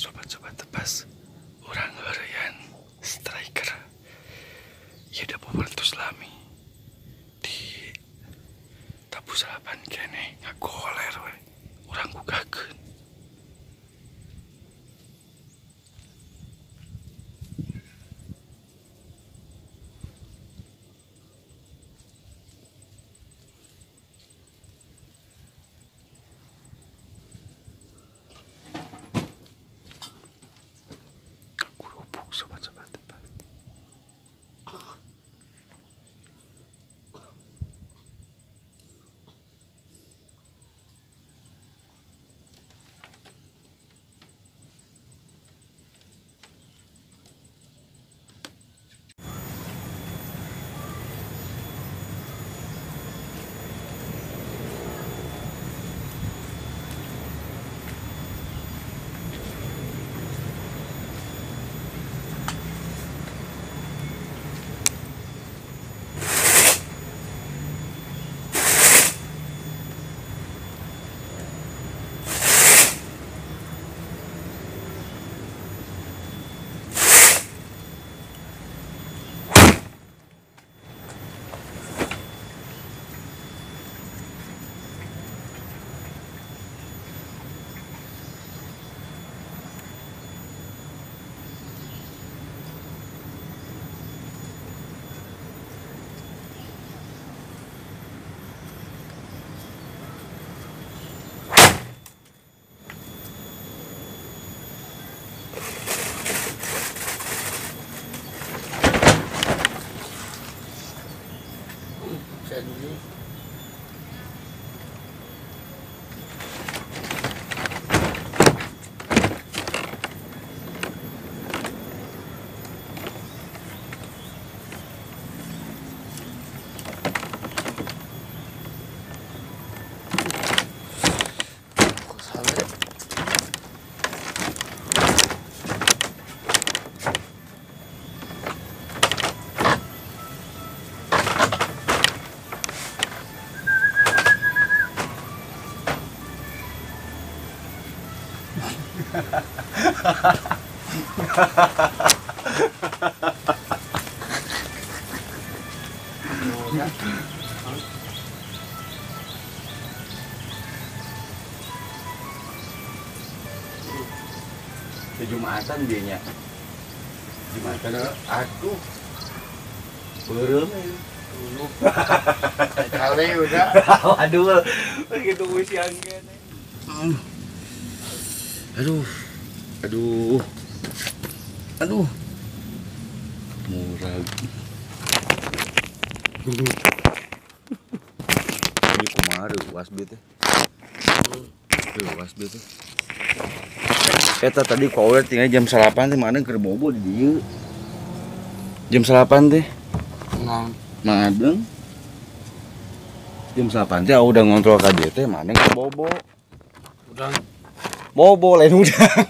Sobat-sobat tepas urang heureyan striker. Ieu da power lami di tabu salapan keneh ngagoler we. Urang gugahkeun. Sobat-sobat tepat. Jumatan dia nya. Jumatan aduh. Beureum kali udah. Aduh, begitu siang kene. Aduh. Aduh. Aduh. Murah. Ini kumaha reuas bieu teh. Reuas bieu teh. Eta tadi ku awewe tinggal jam 8 teh mana keur bobo di dieu. Jam 8 teh. Nah, madeng. Jam 8 teh udah ngontrol ka dieu teh mana keur bobo. Udang. Bobo lain udang.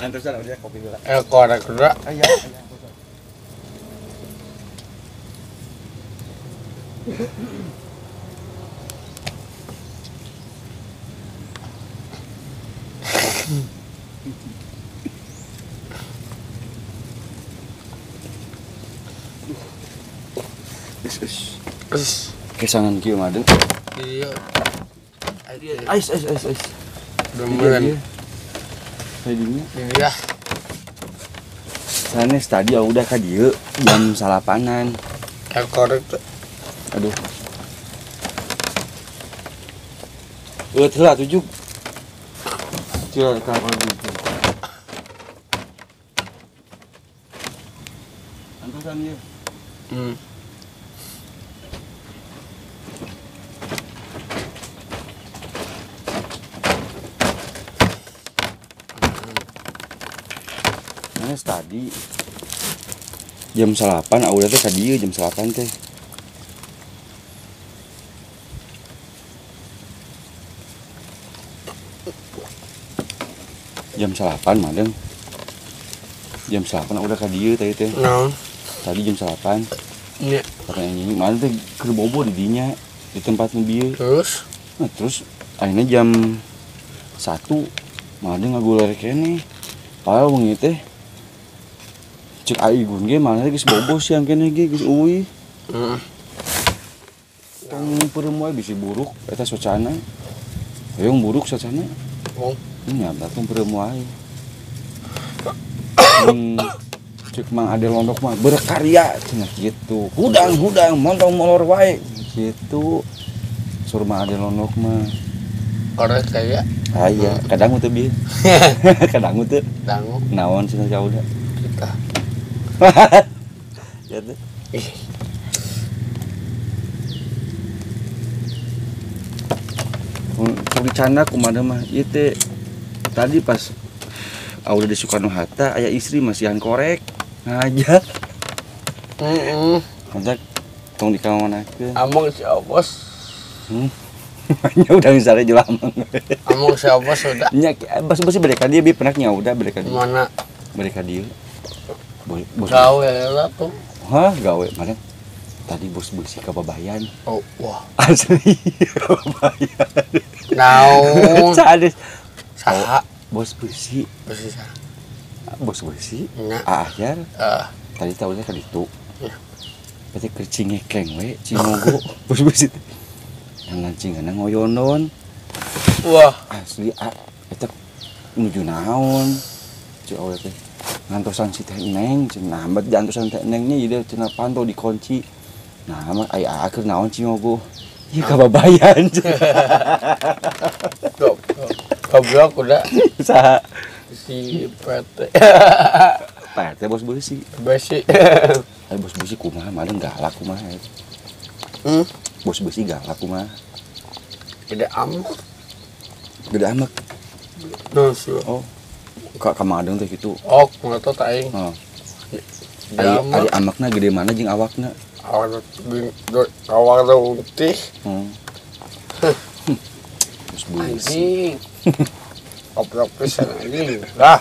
Antosan udah kopi dulu. Korek udah. Aya, aya. Kesangan kieu mah deuk. Iya. Ais ais ais ais. Demen. Tadinya. Iya. Sanes tadi udah ka dieu jam 8-an. Korek tuh. Aduh. Heula tujuh. Cil ka gitu. Antosan ieu. Sanes tadi jam 8 udah teh ka dieu jam 8 teh. Jam 8 madeng. Jam 8 udah ka dieu tadi teh. Naon? Tadi jam 8. Iya. Pakai ini mana teh keur bobo di dinya di tempat nu bieu. Terus? Nah, terus akhirnya jam 1 mah ngaguler keneh. Padahal wengi teh cek Aigun ge mana geus bobo siang keneh ge geus euy. Heeh. Tong peureum wae bisi buruk eta socana. Hoyong buruk socana. Oh. Nya tong peureum wae. Cek Mang Ade Londok mah berkarya cenah kitu. Hudang-hudang montong molor wae kitu. Sur Mang Ade Londok mah. Korek saya. Aya, kadang teu bieu. Kadang teu. Dangu. Naon cenah jauh da. Kita. Ya teh. Ih. Tong dicanda kumaha mah ieu teh tadi pas udah di Soekarno Hatta aya istri masihan korek ngajak. Heeh. Ngajak tong dikaonakeun. Among si Obos. Nya udah misalnya jual amang. Among si Obos udah. Nya bos bos balik ka dieu bi penaknya udah balik ka dieu. Mana? Balik ka dieu. Bos gawe lah tuh. Hah, gawe mana? Tadi bos beusi ka babayan. Oh, wah. Asli babayan. Naon? Sades. Saha? Bos beusi. Beusi saha? Bos beusi. Nya. Akhir. Heeh. Tadi tahunya ka ditu. Nya. Berarti keur cingekeng we, cingogo bos beusi teh. Ngancingana ngoyonon. Wah, asli eta nuju naon? Cek awe teh. Ngantosan si teh Neng, cenah bet diantosan teh Nengnya ieu cenah pantau dikunci. Nah, mah aya keur naon cingogo. Ieu kababayan. Goblok udah. Saha? Si PT. PT bos beusi. Beusi. Ai bos beusi kumaha, madeng galak kumaha. Bos beusi galak kumaha. Gede amek. Gede amek. Nah, sih. Oh. Ka kamadeng teh kitu. Oh, ngotot aing. Heeh. Ari amekna gede mana jeung awakna? Awakna putih. Bos beusi. Anjing. Goblok pisan anjing. Lah.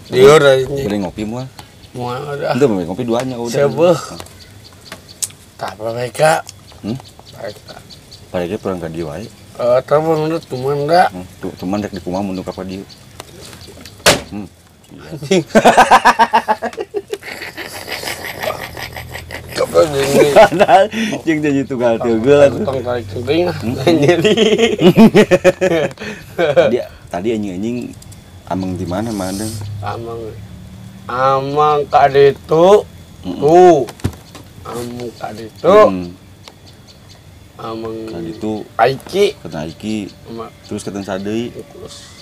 Lieur anjing. Beli ngopi moal? Moal udah. Henteu beli ngopi duanya udah. Seubeuh. Tah mereka. Mereka. Parege pulang ka dieu wae. Tah menurut cuman da. Tuh cuman rek dikumaha mun ka dieu. Anjing. Goblok jeung jeung jadi tunggal teugeul. Tong tarik penting nyeri. Tadi anjing-anjing ameng di mana madeng? Ameng. Ameng ka ditu. Tuh. Ameng ka ditu. Ameng ka ditu. Aiki. Kata Aiki. Terus kata Sadeui.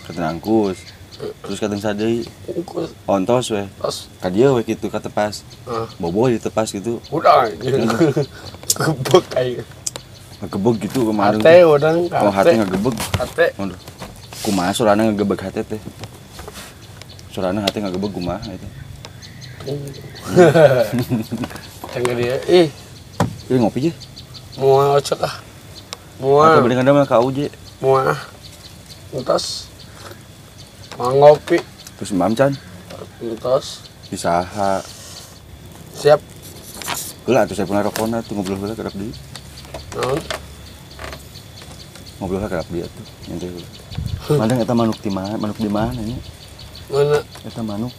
Kata Angkus. Terus kata Sadeui. Angkus. Ontos we. Tos. Ka dieu we kitu ka tepas. Bobo di tepas gitu. Udah. Gebek aing. Ngegebeg gitu kemarin. Hate urang. Oh, hate ngegebeg. Hate. Waduh. Kumaha sorana ngegebeg hate teh? Sorana hate ngegebeg kumaha eta? Tengah dia, ih. Ini ngopi je? Moal ocok ah. Moal. Atau beli ngada mah ka UJ. Moal ah. Entos. Moal ngopi. Terus mam can? Entos. Isaha. Siap. Heula atuh saya pernah rokona tuh ngobrol heula kerap deui. Naon? Ngobrol heula kerap deui atuh. Nyantai heula. Madang eta manuk di mana? Manuk di mana nya? Mana? Eta manuk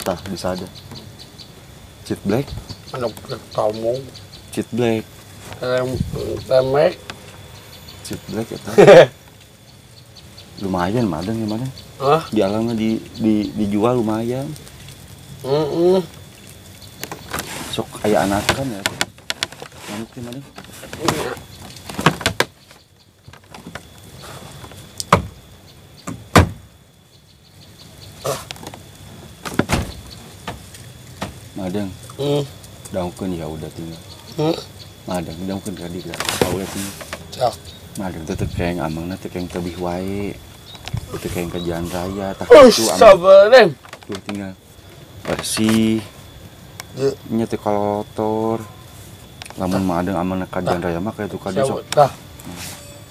tah bisa ada. Cheat black. Manuk kamu. Cheat black. Remek. Cheat black eta. Lumayan madang ya madang. Hah? Di alamnya dijual lumayan. Sok aya anakan ya. Manuk di madang. Madang. Daungkeun ya udah tinggal. Madang daungkeun ka dieu ka tinggal. Cak. Madang teh teu keng amangna teu keng tebih wae. Teu keng ka jalan raya tah kitu amang. Sabareng. Tuh tinggal bersih. Nya teh kotor. Lamun madang amangna ka jalan raya mah ka itu ka dieu sok. Tah.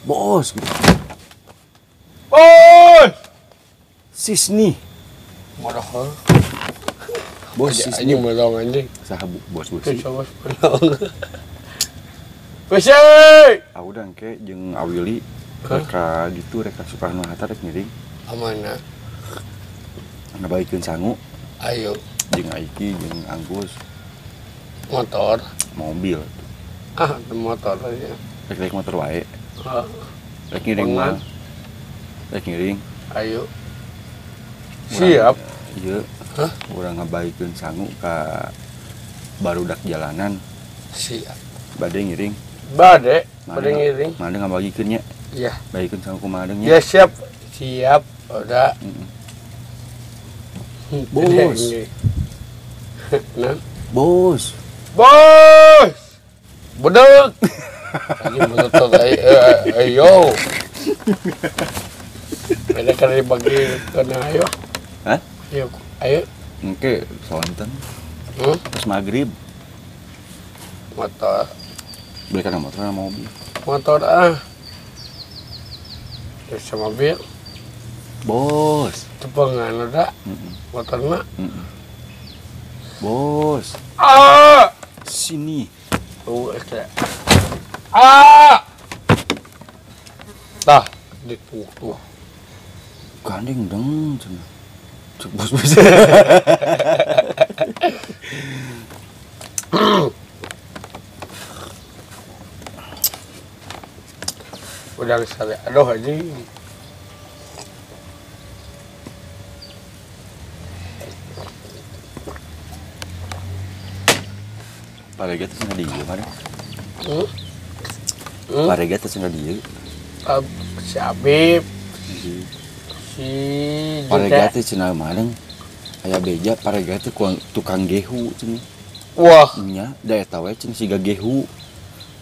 Bos gitu. Bos. Sisni. Modoh. Bos anjing melong anjing. Saha bos beusi. Bos melong. Beusi. Ah udah engke jeung Awili. Reka gitu reka Soekarno Hatta rek ngiring. Amana? Ngabalikeun sangu. Ayo. Jeung Aiki jeung Anggus. Motor. Mobil. Ah, motor aja. Rek motor wae. Rek ngiring mah. Rek ngiring. Ayo. Siap. Iya. Hah? Urang ngabalikeun sangu ka barudak jalanan. Siap. Bade ngiring. Bade, bade ngiring. Made ngabalikeun nya. Iya. Balikeun sangu kumaha nya. Ya siap. Siap, udah. Bos. Nah. Bos. Bos. Bedek. Lagi menutup ayo. Beda kali dibagi kena ayo. Hah? Ayo, ayo. Oke, sonten. Terus maghrib. Motor. Belikan motor sama mobil. Motor ah. Terus sama mobil. Bos. Tepengan udah. Motor mah. Bos. Ah. Sini. Tuh, ah. Tah, di tuh. Gandeng deng cenah. Cek bos-bos. Udah sekali. Aduh anjing. Parega teh cenah di ieu mah. Parega teh cenah di ieu. Si Abib. Si Parega teh cenah mah deung. Aya beja parega teh tukang gehu cenah. Wah. Nya da eta we cenah siga gehu.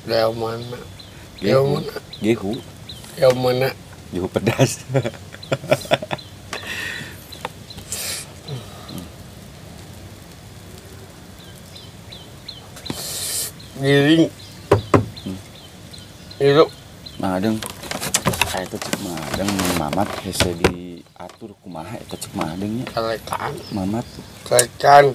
Da mana? Gehu. Gehu. Gehu mana? Gehu pedas. Giring. Itu. Madeng. Eta cek madeng Mamat hese diatur kumaha eta cek madeng nya. Kalekan. Mamat. Kalekan.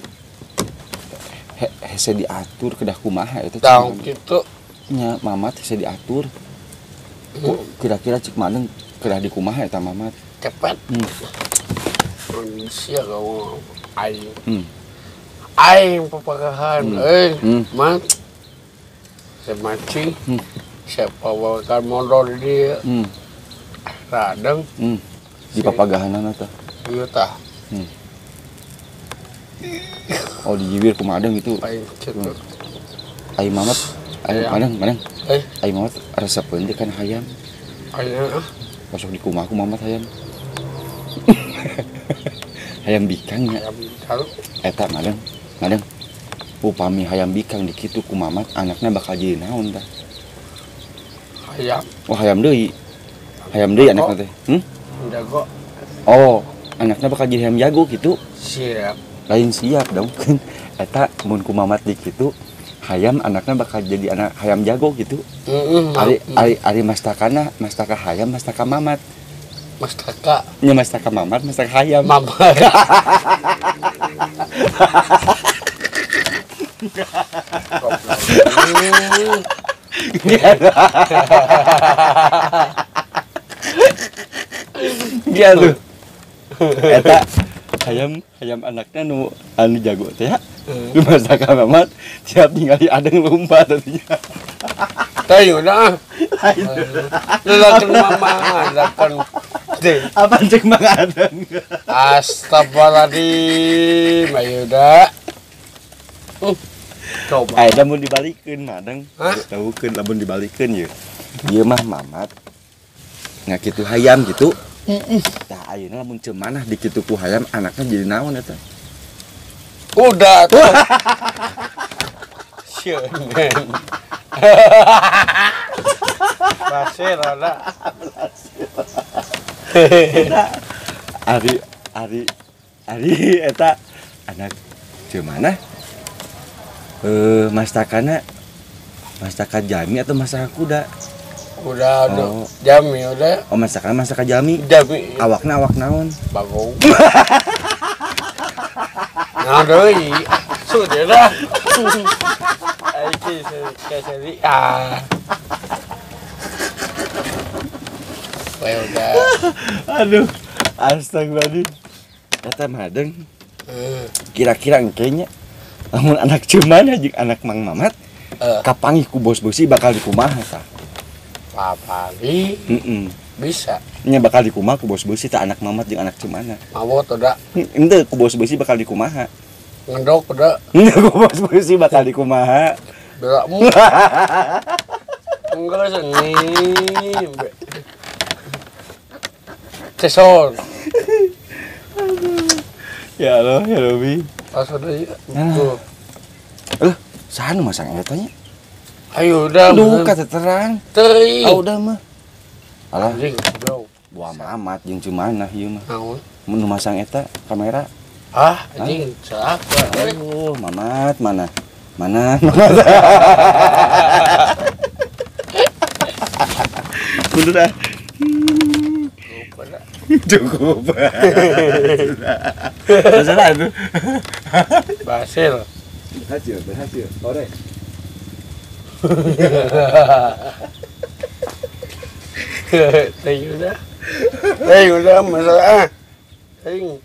Hese diatur kedah kumaha eta cek. Tang kitu. Nya Mamat hese diatur. Kira-kira cek madeng kedah di kumaha eta Mamat. Cepet. Manusia kamu aing. Aing papagahan euy, Mat. Saya mancing, saya bawakan motor di radeng. Di papagahanan atau? Iya tah. Oh di jiwir kumadeng itu. Aing Mamat, aing madeng, madeng. Aing Mamat resepeun teh kan hayam. Hayam ah. Masuk di kumaha ku Mamat hayam. Hayam bikang nya. Hayam bikang. Eta madeng, madeng. Upami hayam bikang di kitu ku Mamat anaknya bakal jadi naon tah? Hayam. Oh hayam deui. Hayam deui anakna teh. Jago. Oh, anaknya bakal jadi hayam jago gitu. Siap. Lain siap dong. Eta mun ku Mamat di kitu hayam anaknya bakal jadi anak hayam jago gitu. Ari ari ari mastakana, mastaka hayam, mastaka Mamat. Mastaka. Nya mastaka Mamat, mastaka hayam. Mamat. Iya tuh. Eta hayam hayam anaknya nu anu jago teh ya. Nu mastaka Mamat tiap ningali adeng lompat tadinya. Teh udah. Lelakon mama, lelakon. Apa cek Mang Adeng? Astagfirullahaladzim, ayo dah. Coba. Ayo lamun dibalikeun Madeng. Tahukeun lamun dibalikeun ye. Ieu mah Mamat. Ngakitu hayam gitu. Tah ayeuna lamun cemanah dikitu ku hayam anaknya jadi naon eta? Udah tuh. Sieun. Berhasil ada. Ari ari ari eta anak cemanah? Mastakana mastaka jami atau mastaka kuda? Kuda, oh. Jami udah. Oh mastakana mastaka jami. Jami. Awakna awak naon? Bagong. Nah deui. Sudah dah. Aiki keseri ah. We udah. Aduh, astagfirullahaladzim. Eta mah deung. Kira-kira engke nya lamun anak cuman jeung anak Mang Mamat kapanggih ku bos besi bakal dikumaha tah? Papali. Heeh. Bisa. Nya bakal dikumaha ku bos besi tah anak Mamat jeung anak cumana? Mabot udah. Henteu ku bos besi bakal dikumaha? Ngendok udah. Henteu ku bos besi bakal dikumaha? Berakmu. Enggak seni. Cesor. Ya Allah, ya Robi. Pas udah ya. Loh, saha nu masang eta nya? Ayo udah. Duh, kata terang. Teuing. Ah udah mah. Alah. Anjing, bro. Buah Mamat jeung cumanah ieu mah. Naon? Mun nu masang eta kamera. Ah, anjing, celaka. Aduh, Mamat mana? Mana? Mamat. Mundur ah. Cukup. Masalah itu. Berhasil. Berhasil, berhasil. Ore. Thank you dah. Thank you dah masalah. Thank.